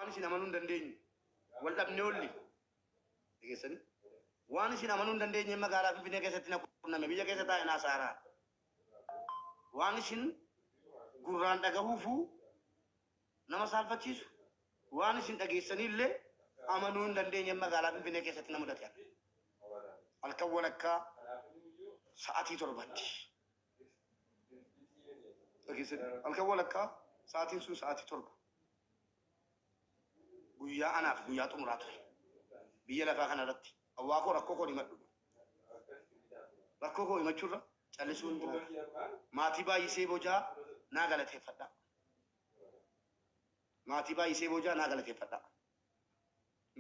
Waan isin amanuu hin dandeenye wal dhabnee olli dhageessanii waan isin amanuu hin dandeenye magaalaa Finfinnee keessatti na qunname biyya keessa taa'e naa saaraa. Waan isin gurraan dhagahuufuu nama saalfachiisu waan isin dhageessanii illee amanuu hin dandeenye magaalaa Finfinnee keessatti na mudate. Halkan walakkaa sa'atii 7tti. Dhageessanii halkan walakkaa sa'atiin sun sa'atii 7. Guyyaa anaaf guyyaa xumuraa ture. Biyya lafaa kana irratti hawwaa koo rakkoo koo himadhu. Rakkoo koo himachuurra callisuun jiraata. Maatii baay'isee bojaa naa galateeffadhaa. Maatii baay'isee bojaa naa galateeffadhaa.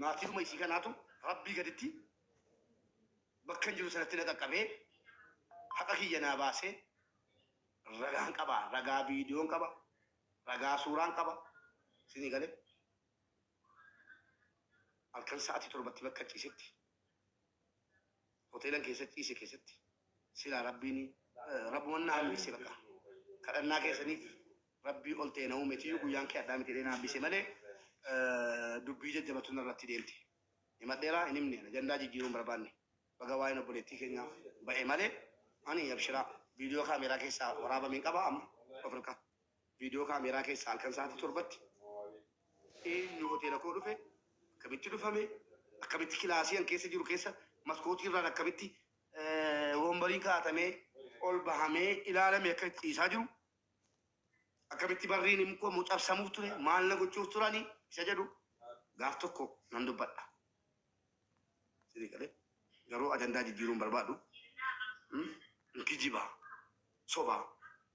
Maatiidhuma isii kanaatu rabbii gaditti bakka hin jiru sanatti na qaqqabee haqa kiyya naa baasee ragaan qaba. Ragaa viidiyoon qaba. Ragaa suuraan qaba. Isinii galee? Halkan sa'atii 7tti bakka ciisetti hoteelan keessa ciise keessatti silaa rabbiin rabbuman na hambise bakka kadhannaa keessaniif rabbii ol ta'e na uumeetiyyuu guyyaan kee hadhaa miti jedhee na hambise malee dubbii jajjabatu narratti deemte. Himadheeraa hin himne ajandaa jijjiiruu hin barbaanne. Baga waa'een obboleettii keenyaa ba'e malee ani abshiraa viidiyoo kaameeraa keessaa waraabameen qaba amma of harkaa. Viidiyoo kaameeraa keessaa halkan sa'aatii 7tti eenyu hoteela koo dhufe, akkamitti dhufame, akkamitti kilaasii an keessa jiru keessa maskootii irraan akkamitti wombariin kaa'atamee ol bahamee ilaalame akka itti ciisaa jiru, akkamitti barriin koo immoo cabsamuuf ture, maal na gochuuf turani isa jedhu gaaf tokko nan dubbadha. Isinii galee? Garuu ajandaa jijjiiruu hin barbaadu. Hin kijiba. Soba.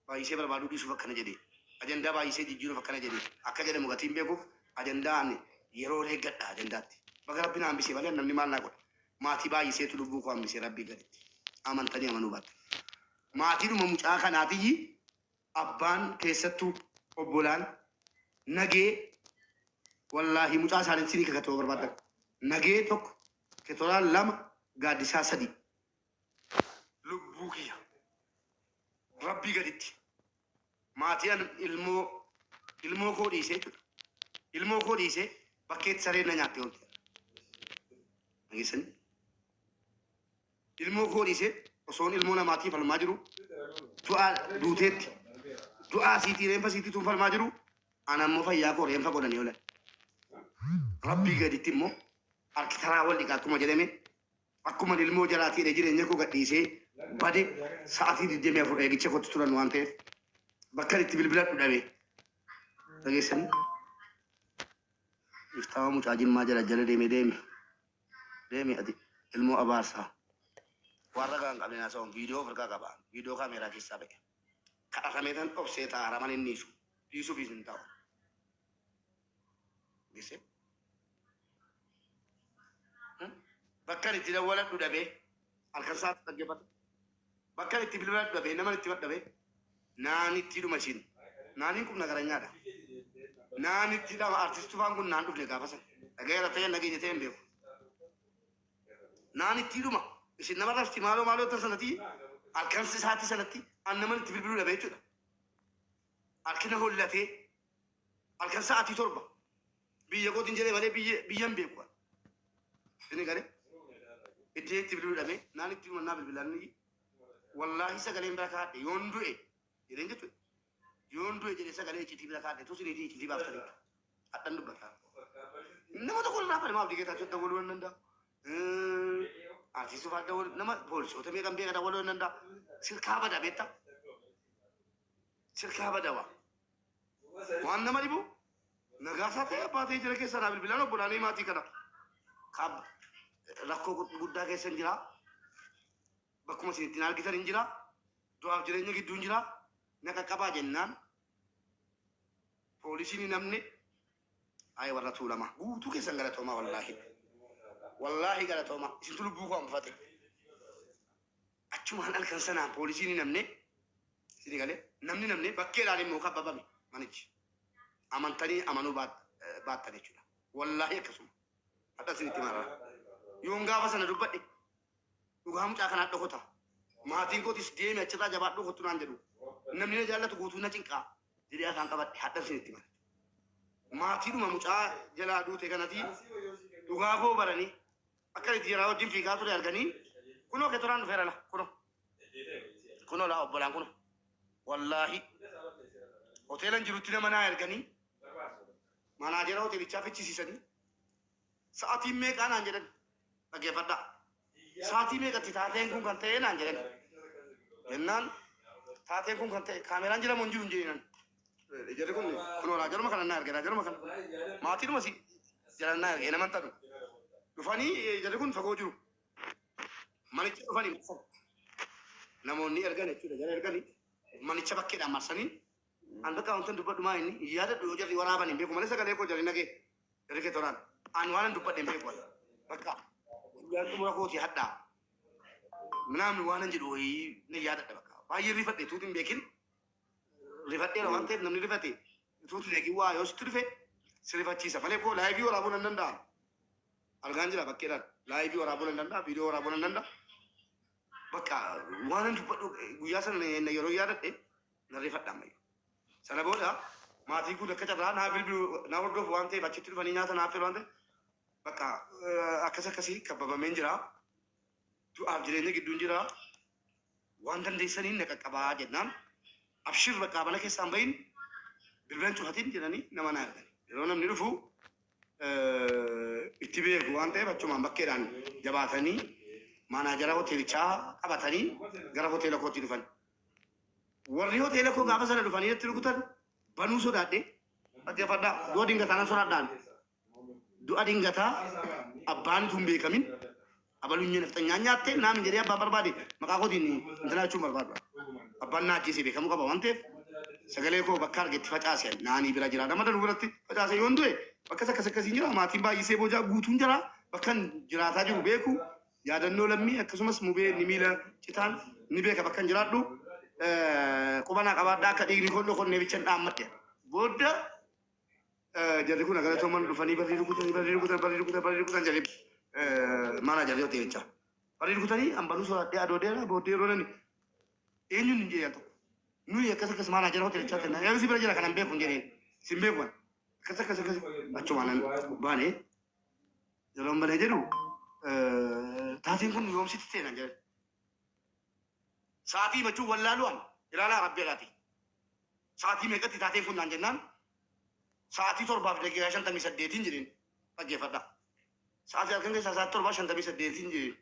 Baay'isee barbaaduu dhiisuuf akkana jedhe. Ajandaa baay'isee jijjiiruuf akkana jedhe. Akka jedhamu gatii hin beekuuf ajandaa ani yeroo eeggadha ajandaatti. Baga rabbi na hambise malee namni maal naa godha. Maatii baay'iseetu lubbuu koo hambise rabbii gaditti. Amantanii amanuu baattan. Maatiidhuma mucaa kanaatiyyi Abbaan keessattuu obbolaan Nagee wallaahi mucaa isaaniitti sinii kakatu yoo barbaaddan. Nagee tokko, Ketolaan 2, Gaaddisaa 3. Lubbuu kiyya Rabbii gaditti maatii an ilmoo ilmoo koo dhiisee jechuudha. Ilmoo koo dhiisee bakkeetti sareen na nyaatte oolte. Dhageessanii? Ilmoo koo dhiisee osoon ilmoo namaatii falmaa jiru du'aa duuteetti du'aa siitii reenfa siitii tun falmaa jiru ana immoo fayyaa koo reenfa godhanii oolan. Rabbii gaditti immoo harki taraa wal dhiqa akkuma jedhame akkuma ilmoo jaraatii jedhee jireenya koo gadhiisee bade sa'atii 24 eegicha kootti turan waan ta'eef bakka itti bilbiladhu dhabe. Dhageessanii? Iftaama mucaa jimmaa jala jala deeme deemi. Deemi ati ilmoo abaarsaa. Waan ragaa hin qabneen haasa'uun viidiyoo of harkaa qaba. Viidiyoo kaameeraa keessaa ba'e. Kadhatameetan obsee taa'ara malee hin dhiisu. Dhiisuufis hin taa'u. Gise. Bakka itti dawwaladhu dhabee halkan sa'aatti dhaggeeffata. Bakka itti bilbiladhu dhabee nama itti dhabee naanitti dhuma ishiin. Naaniin kun nagaranyaadha. Naanitti dhama artist Tufaan kun naan dhufne gaafa sana. Dhagayeera ta'ee nageenya ta'ee hin beeku. Naanitti dhuma isin nama rabsi maaloo maaloo tan sanatti halkan sa'aatii sanatti an nama itti bilbiluu dhabee jechuudha. Harkina hollatee halkan sa'aatii 7 biyya kootiin jedhee malee biyya biyya hin beeku. Isin galee iddoo itti bilbiluu dhabee naan itti dhuma naa bilbilaan wallaahi sagaleen bira kaadhe yoon du'e jedheen jechuudha. Yoon du'e jedhee sagalee iccitii bira kaadhe tu siniitii iccitii baaftaniittu. Hadhan dubbata. Nama tokko irraa fane maaf digeetaachuu dawwaluu hin danda'a. Artiistuu fa'aa dawwaluu nama poolisoota meeqan beeka dawwaluu hin danda'a. Sirkaa bada beektaa? Sirkaa badawa. Waan nama dhibu nagaasaa ta'e abbaa ta'e jira keessaa naa bilbilaan obbolaanii maatii kana. Kaab rakkoo guddaa keessa hin jira. Bakkuma isin ittiin argitan hin jira. Du'aaf jireenya gidduu hin jira. Na qaqqabaa jennaan poolisiin hin namne ayi warra tuulamaa guutuu keessan galatoomaa wallaahi. Wallaahi galatoomaa isintu lubbuu koo hambifate. Achumaan halkan sanaan poolisiin hin namne isinii galee namni namne bakkeedhaan immoo kabbabame manichi. Amantanii amanuu baattan jechuudha. Wallaahi akkasuma. Hadha isinitti himaa. Yoon gaafa sana dubbadhe Dhugaa mucaa kanaa dhokota. Maatiin kootis deemi achirraa jabaadhuu kottu naan jedhu. Namni na jaallatu guutuu na cinqaa jedhee afaan qabadhe hadhan isinitti hima. Maatiidhuma mucaa jalaa duute kanati dhugaa koo baranii akka itti jaraa wajjin fiigaa ture arganii kunoo ketoraan dhufeera la kunoo kunoo laa obbolaan kunoo wallaahi hoteelan jirutti nama naa erganii maanaajera hoteelichaa fichisiisanii sa'atiin meeqaa naan jedhan dhaggeeffadhaa. Sa'atii meeqatti taateen kun kan ta'e naan jedhan jennaan taateen kun kan ta'e kaameraan jira moo hin jiru hin jedhinan. Jarri kun kunoo laa jaruma kana naa ergee jaruma kana maatiidhuma si jalan naa ergee naman tanu dhufanii jarri kun fagoo jiru manicha dhufanii marsan namoonni ergan jechuudha jara erganii manicha bakkeedhaan marsanii an bakka wantan dubbadhu maa inni hin yaadadhu yoo jarri waraaban hin beeku malee sagalee koo jarri nagee jarri kee toraan an waan an dubbadhe hin beeku bakka guyyaan xumura kooti hadhaa ምናምን waan an jedhu wayii ni yaadadha bakka baay'ee rifadhe tuuti hin beekin rifadheera waan ta'eef namni rifate tuuti beekin waa yoo sitti dhufe si rifachiisa malee koo live waraabuu nan danda'a argaan jira bakkeedhaan live waraabuu nan danda'a viidiyoo waraabuu nan danda'a bakka waan an dubbadhu guyyaa sana yeroo yaadadhe nan rifadha ammayyuu sana booda maatiin kun akka carraa naa bilbilu naa hordofu waan ta'eef achitti dhufanii nyaata naaf fedhu waan ta'eef bakka akkas akkasii kabbabameen jira du'aaf jireenya gidduun jira waan dandeessaniin na qaqqabaa jennaan abshir bakka mana keessaan bahin bilbilan cufatiin jedhanii nama naa ergani yeroo namni dhufu itti beeku waan ta'eef achumaan bakkeedhaan jabaatanii maanaajara hoteelichaa qabatanii gara hoteela kootti dhufan. Warri hoteela koo gaafa sana dhufanii natti rukutan banuu sodaadhe dhaggeeffadhaa du'a dingataa nan sodaadhaan du'a dingataa abbaan utuu hin beekamin abaluun nafxanyaa nyaatte naan jedhee abbaan barbaade maqaa kootiin intalaa jechuun barbaadu. Abbaan naa ajjeese beekamuu qaba waan ta'eef sagalee koo bakka argetti facaase naanii bira jira nama danuu biratti facaase yoon du'e bakkas akkas akkasiin jira maatiin baay'isee boojaa guutuun jira bakkan jiraataa jiru beeku yaadannoo lammii akkasumas mubee ni miila citaan ni beeka bakkan jiraadhu qubanaa qabaadhaa akka dhiigni koo dhokonnee bichan dhaammadhe booda jarri kun agaratoman dhufanii barrii rukutanii barrii rukutan barrii rukutan barrii rukutan jarri maana jarri hoteelichaa barrii rukutanii ambaluu sodaadhee adoodeera booddee yeroo nani eenyuun hin jedhan tokko nuyi akkas akkas maana jara hoteelichaa kenna yeroo si bira jira kanan beeku hin jedheen sin beeku akkas akkas akkas achumaan baane yeroo malee jedhu taateen kun yoomsitti ta'e nan jedhan sa'aatii machuu wallaaluu amma ilaalaa rabbeedhaati sa'aatii meeqatti taateen kun naan jennaan sa'aatii 7:58 jedheen dhaggeeffadha sa'aatii halkan keessaa sa'aatii 7:58 jedheen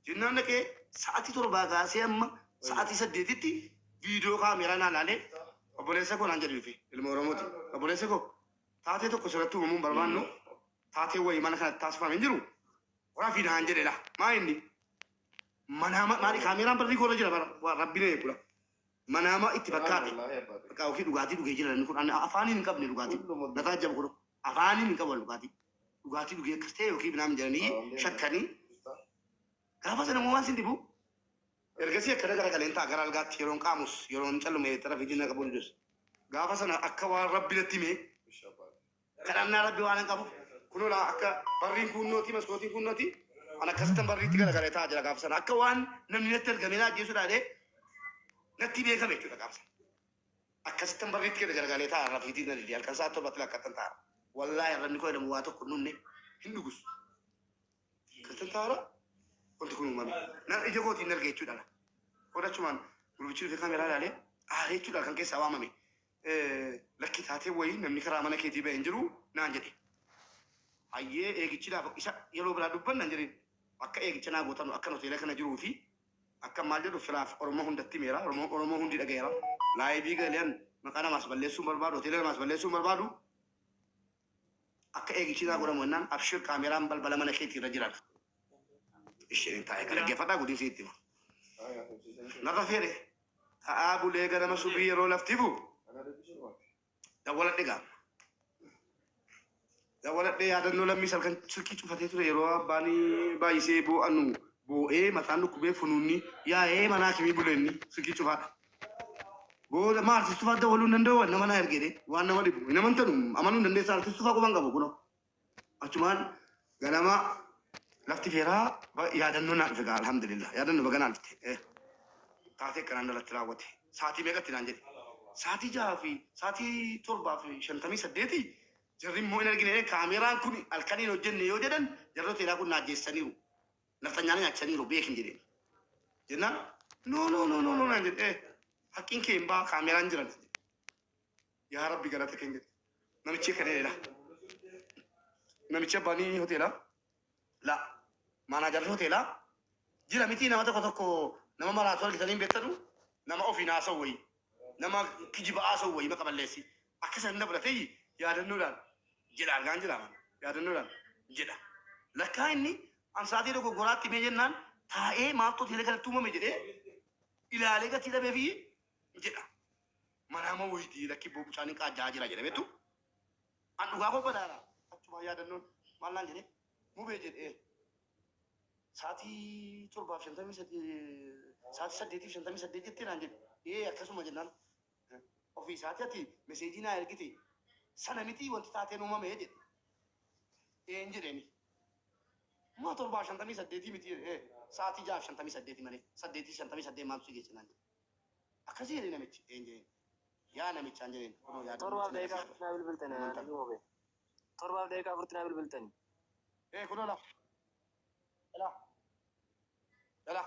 jennaan dhaqee sa'aatii 7 kaasee amma sa'aatii 8tti viidiyoo kaameeraa naa laalee obboleessa koo naan jedhu dhufe ilma Oromooti obboleessa koo taatee tokko sirratti uumamuun barbaannu taatee wayii mana kanatti taasifame hin jiru waraafii naan jedhedha maa inni manaama maali kaameeraan barrii koorra jira bara rabbi na eegula manaama itti fakkaate bakka yookiin dhugaatii dhugee jira inni kun ani afaaniin hin qabne dhugaatii nataa jabu kun afaaniin hin qabu dhugaatii dhugee akkas ta'e yookiin binaan jedhanii shakkanii gaafa sana waan sin dhibu ergasii akkana garagaleen ta'a gara algaatti yeroon qaamus yeroon callume xarafiitiin na qabu didus gaafa sana akka waan rabbi natti hime kadhannaa rabbi waan hin qabu kunoo laa akka barriin kunnooti maskootiin kunnooti an akkasittan barriitti garagalee ta'a jira gaafa sana akka waan namni natti argame na ajjeesuu dhaadee natti beekame jechuudha gaafa sana akkasittan barriitti garagalee ta'a rafiitiin na dide halkan sa'a 7tti lakkattan ta'a wallaahi arrabni koo jedhamu waa tokko nunne hin dhugus akkasittan ta'a wanti kun uumame nan ija kootiin arge jechuudha qodachumaan gurbichi dhufe kaameraa ilaalee aaree jechuudha kan keessaa waamame lakki taatee wayii namni karaa mana keetii ba'e hin jiru naan jedhe hayyee eegichi lafa isa yeroo biraa dubbanna hin jedhin akka eegicha naa gootanu akkan hoteela kana jiruu fi akka maal jedhu firaaf Oromoo hundatti himeera Oromoo hundi dhagayeera live galeen maqaa namaas balleessuu hin barbaadu hoteela namaas balleessuu hin barbaadu akka eegichi naa godhamu jennaan abshir kaameraan balbala mana keetii irra jira isheen taa'e kan dhaggeeffadhaa gudiin sitti hima narra feere ta'aa bulee ganama subii yeroo laftifu dawwaladhe gaama dawwaladhe yaadannoo lammii salkan silkii cufatee ture yeroo abbaan baay'isee boo'anu boo'ee mataan dhukkubee funuunni yaa'ee manaa kimii buleenni silkii cufaadha. Booda ma artistuu fa'aa dawwaluu hin danda'u nama naa ergeedhe waan nama dhibu hin amantanu amanuu hin dandeessa artistuu fa'aa quban qabu kunoo. Achumaan ganama lafti feeraa yaadannoo naa dhufe gaa alhamdulillah yaadannoo baga naa dhufte taatee akkanaan irratti raawwate sa'aatii meeqatti naan jedhe sa'aatii 6 fi sa'aatii 7:58. Jarri immoo hin argine kaameraan kun halkaniin hojjenne yoo jedhan jarri hoteelaa kun na ajjeessaniiru. Naftanyaan nyaachisaniiru beekin jedheen. Jennaan no no no no no naan jedhe haqqiin kee hin ba'a kaameraan jiran. Yaa Rabbi galata kee jedhe. Namichi akka jedhedha. Namichi abbaan hoteelaa la maanaajarri hoteelaa jira miti nama tokko tokko nama maraatu argitanii hin beektanu nama ofiin haasa'u wayii nama kijiba haasa'u wayii maqa balleessi akka san na fudhatee yaadannoodhaan jedha argaan jira mana yaadannoodhaan jedha. Lakkaa inni ansaatii dogoggoraatti mee jennaan taa'ee maaltu hoteela kanatti uumame jedhee ilaalee gatii dhabeefi jedha. Manaama wayitii lakki bobucaan qaajjaa jira jedha beektu. An dhugaa koo badaara. Achumaan yaadannoon maal naan jedhee mubee jedhee sa'aatii 7:58 sa'aatii 8:58 jettee naan jedhe. Ee akkasuma jennaan ofii isaatii ati meseejii naa ergite sana miti wanti taateen uumame jedhe. Een jedheeni. Maa 7:58 miti jedhe sa'aatii 6:58 malee 8:58 maaltu si geesse naan jedhe. Akkasii jedhe namichi een jedheen. Yaa namichaan jedheen kunoo yaadannoo Torbaaf daqiiqaa afurtti naa bilbiltani anaa mube. Torbaaf daqiiqaa afurtti naa bilbiltani. Ee kunoo la. La. La.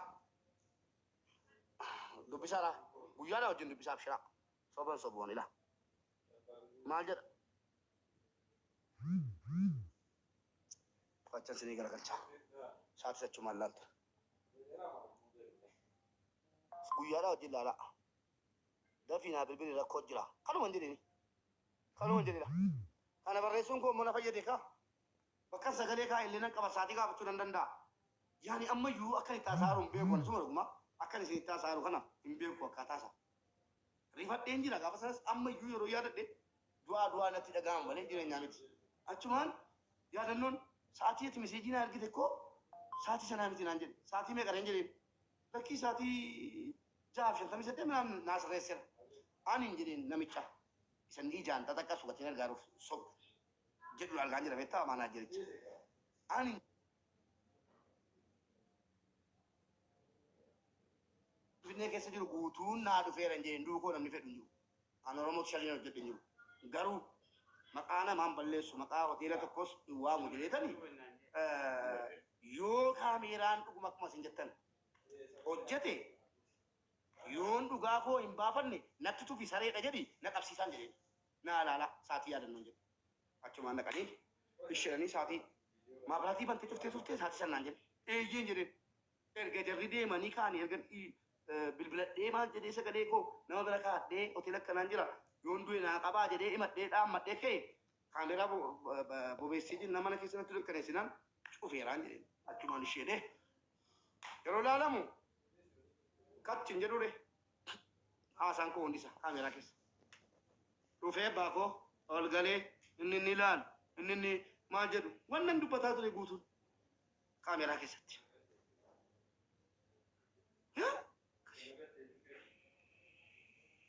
Dubbisaadha. Guyyaadha wajjin dubbisaaf shira. Soban soboon ila. Maal jedha? Fachan sinii garagalcha. Sa'aatii achumaan laalta. Guyyaadha wajjin laala. Dafii naa bilbili rakkoo jira. Kanuma hin jedhini. Kanuma hin jedhina. Kana barreessuun koo immoo na fayyade kaa. Bakka sagalee kaa illee nan qaba sa'aatii gaafachuu nan danda'a. Yaani ammayyuu akka itti haasa'aa hin beeku. Ani suma dhuguma akka isin itti haasa'aa kana hin beeku akkaataa isaa. Rifadheen jira gaafa sanas ammayyuu yeroo yaadadhe du'aa du'aa natti dhaga'ama malee jireenyaa miti. Achumaan yaadannoon sa'aatii ati meseejii naa ergite koo sa'aatii sanaa miti naan jedhe. Sa'aatii meeqa reen jedheen. Lakkii sa'aatii 6:58 minaan naa sirreesseera. Ani hin jedheen namicha isan ijaan xaxaqqasu gatiin argaaruuf sobu jedhu argaan jira beektaa maanaajericha. Ani Finfinnee keessa jiru guutuun naa dhufeera hin jedheen duukoo namni fedhu hin jiru. An Oromoo shaliin hojjedhe hin jiru. Garuu maqaa namaan balleessu maqaa hoteela tokkos hin waamu jedheetani yoo kaameeraan dhuguma akkuma isin jettan hojjete yoon dhugaa koo hin baafanne natti tufi sareedha jedhi na qabsiisaan jedheen. Na ilaala sa'aatii yaadannoon jedhe. Achumaan dhaqanii isheenanii sa'aatii maabiraatii bantee cuftee turtee sa'aatii sanaan jedhe. Eeyyeen jedheen. Erga jarri deemanii kaanii erga bilbiladhee maal jedhee sagalee koo nama bira kaa'adhee hoteela akkanaan jira yoon du'e naa qabaa jedhee himadhee dhaammadhee ka'e kaameeraa bobeessee jenna mana keessa natti dukkaneessinaan cufeeraan jedheen. Achumaan isheedhee yeroo ilaalamu kachin jedhure haasaan koo hundisa kaameeraa keessa. Dhufee abbaa koo ol galee inni inni ilaalu inni inni maal jedhu wannan dubbataa ture guutuun kaameeraa keessatti.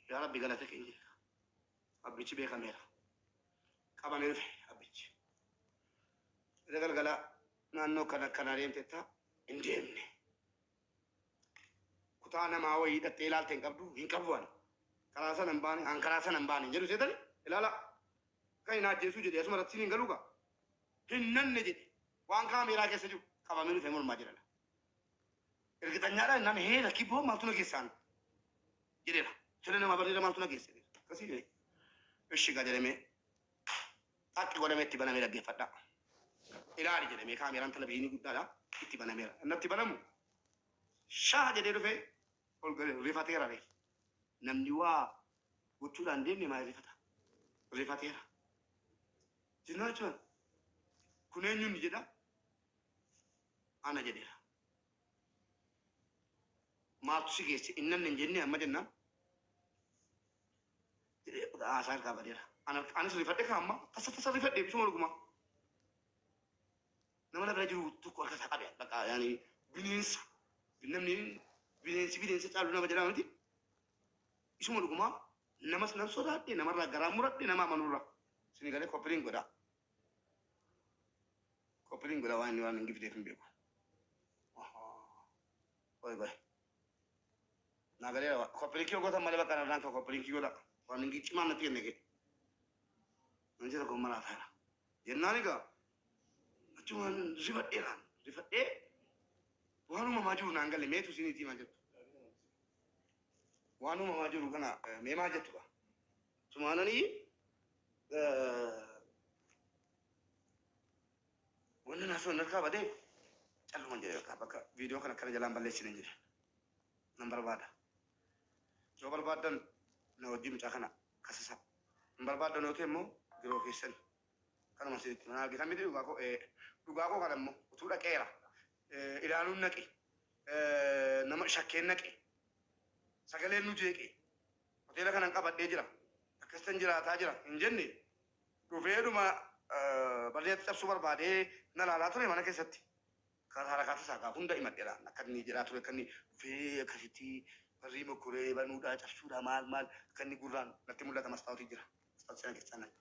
Yaa Rabbi galata keenya. Abbichi beekameera. Qabamee dhufe abbichi. Isa galgala naannoo kana kana deemtetta hin deemne. Kutaa namaa wayii hidhattee ilaalte hin qabdu hin qabu ani. Karaa sana hin baane an karaa sana hin baane jedhu seetani ilaala. Kan hin ajjeesuu jedhe asuma irratti hin galuu gaa. Hin nanne jedhe waan kaameeraa keessa jiru qabamee dhufe mormaa jedhana. Ergixanyaadhaan naan hee lakkii boo maaltu na geessaan jedheera. Tole nama bareeda maaltu na geesse akkasii jedhe. Ishi gaa jedhamee xaqqi godhamee itti banamee dhaggeeffadhaa. Ilaali jedhamee kaameeraan televizyiinii guddaadha itti banameera. Inni itti banamu shaa jedhee dhufee ol galee rifateera reef. Namni waa gochuudhaan deemne maal rifata? Rifateera. Jennaan jechuun kun eenyuun jedha ana jedheera. Maaltu si geesse inni hin jenne amma jennaan jedhee haasaa harkaa badeera. Anis rifadhe kaamma tasa tasa rifadhe bisuma dhuguma. Nama na bira jiru tokko harka isaa qabe bakka yaani bineensa namni bineensi bineensa caalu nama jedhama miti. Isuma dhuguma namas nan sodaadhe namarraa garaa muradhe nama amanuurra. Sini galee koppiliin godha. Koppiliin godha waan inni waan hin gifteef hin beeku. Oi bai. Naa galee koppiliinkii goota malee bakka narraan kan koppiliinkii godha. Waan hin cimaan natti kenne kee. Nan jira kun maraa ta'a. Jennaan egaa achumaan rifadheeraan rifadhee waan uumamaa jiru naan galle meetu isiniitii maal jettu. Waan uumamaa jiru kana mee maal jettu gaa. Sumaananii wanni naa sun harkaa badee calluman jedhe bakka bakka viidiyoo kana akkana jalaan balleessine jedhe. Nan barbaada. Yoo barbaaddan na wajjin mucaa kana kasasa. Hin barbaaddan yoo ta'e immoo yeroo keessan kanuma isinitti mana argitan miti dhugaa koo dhugaa koo kana immoo utuu dhaqeera ilaaluun naqe nama shakkeen naqe sagaleen nu jeeqe hoteela kanan qabadhee jira akkasitan jiraataa jira hin jenne dhufeedhuma barreetti cabsuu barbaadee na laalaa ture mana keessatti. Harakaata isaa gaafa hunda himadheera akka inni jedhaa ture akka inni dhufee akkasitti barrii mokkoree banuudhaa cabsuudhaa maal maal akka inni gurraan natti mul'ata mastaawwatii jira. Mastaawwatii sana keessaa naqe.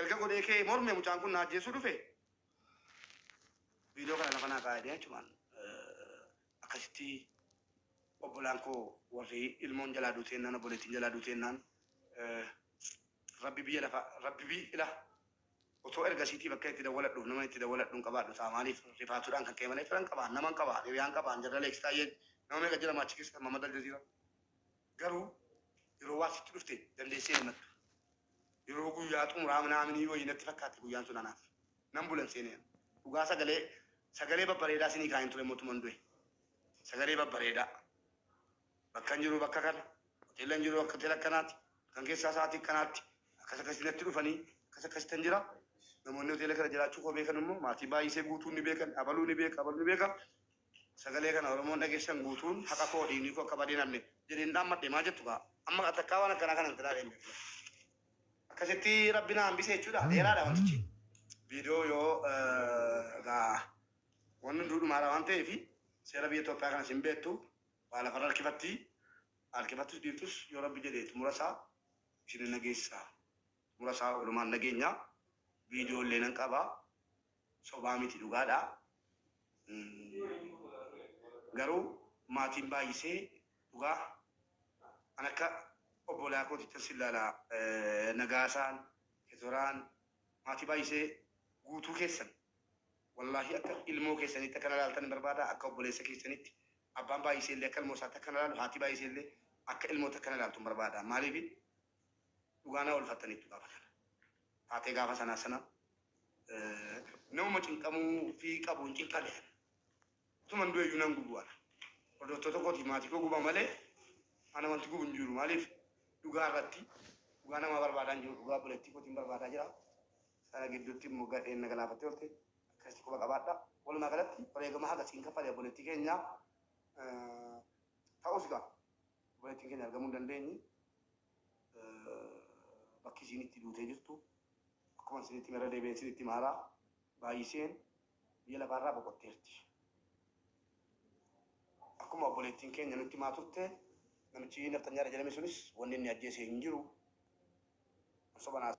Erga godhee kee morme mucaan kun na ajjeesuu dhufe viidiyoo kana lafa naa kaa'ee jechuudhaan akkasitti obbolaan koo warri ilmoon jalaa duuteennaan obboleettiin jalaa duuteennaan rabbi biyya lafa rabbi biyya otoo ergasiitii bakka itti dawwaladhuuf nama itti dawwaladhu hin qabaadhu ta'a maaliif rifaatuudhaan kan ka'e malee firan qabaan naman qabaa hiriyaan qabaan jarra leeks taa'ee nama meeqa jira maachi keessa Mamad Aljaziira garuu yeroo waa sitti dhufte dandeessee himattu yeroo guyyaa xumuraa minaaminii wayii natti fakkaate guyyaan sun anaaf nan bulan seenee dhugaa sagalee sagalee babbareedaa sinii kaa'in ture mootummaan du'e sagalee babbareedaa bakka hin jiru bakka kana hoteela hin jiru bakka hoteela akkanaatti kan keessaa sa'aatii akkanaatti akkas akkasitti natti dhufanii akkas akkasitti jira namoonni hoteela kana jiraachuu koo beekan immoo maatii baay'isee guutuun ni beekan abaluu ni beeka abaluu ni beeka sagalee kana Oromoon dhageessan guutuun haqa koo dhiigni koo akka badee namne jedheen dhaammadhe maal jettu gaa amma takkaa waan akkanaa kana hin ilaaleen beeku akkasitti rabbi na hambise jechuudha dheeraadha wantichi viidiyoo yoo gaa wanni hunduudhumaadha waan ta'eef seera biyya Itoophiyaa kanas hin beektu waa lafarra harkifatti harkifattus dhiiftus yoo rabbi jedhe xumura isaa isin nageessa xumura isaa walumaan nageenya viidiyoo illee nan qaba sobaa miti dhugaadha garuu maatiin baay'isee dhugaa an akka obbolaa kootitti sin ilaala Nagaasaan Ketoraan maatii baay'isee guutuu keessan wallaahi akka ilmoo keessanitti akkana ilaaltan barbaada akka obboleessa keessanitti abbaan baay'isee illee akka ilmoo isaatti akkana ilaalu haati baay'isee illee akka ilmootti akkana ilaaltu barbaada maaliif dhugaa na oolfattaniittu gaafa sana taatee gaafa sanaa sana namuma cinqamuu fi qabu hin cinqame utuman du'e iyyuu nan gubu ana hordoftoota kootiif maatii koo guba malee ana wanti gubu hin jiru maaliif dhugaa irratti dhugaa namaa barbaadaa hin jiru dhugaa obboleettii kootiin barbaadaa jira sana gidduutti immoo gadheen na galaafattee oolte akkasitti quba qabaadha walumaa galatti wareegama haga siin kaffalee obboleettii keenya ta'us gaa obboleettiin keenya argamuu hin dandeenye bakki isiin itti duutee jirtu akkuma isinitti mara deebi'een isinitti maaraa baay'iseen biyya lafaarraa boqotteerti. Akkuma obboleettiin keenya nutti himaa turte namichi nafxanyaadha jedhame sunis wanni inni ajjeese hin jiru. Soba naa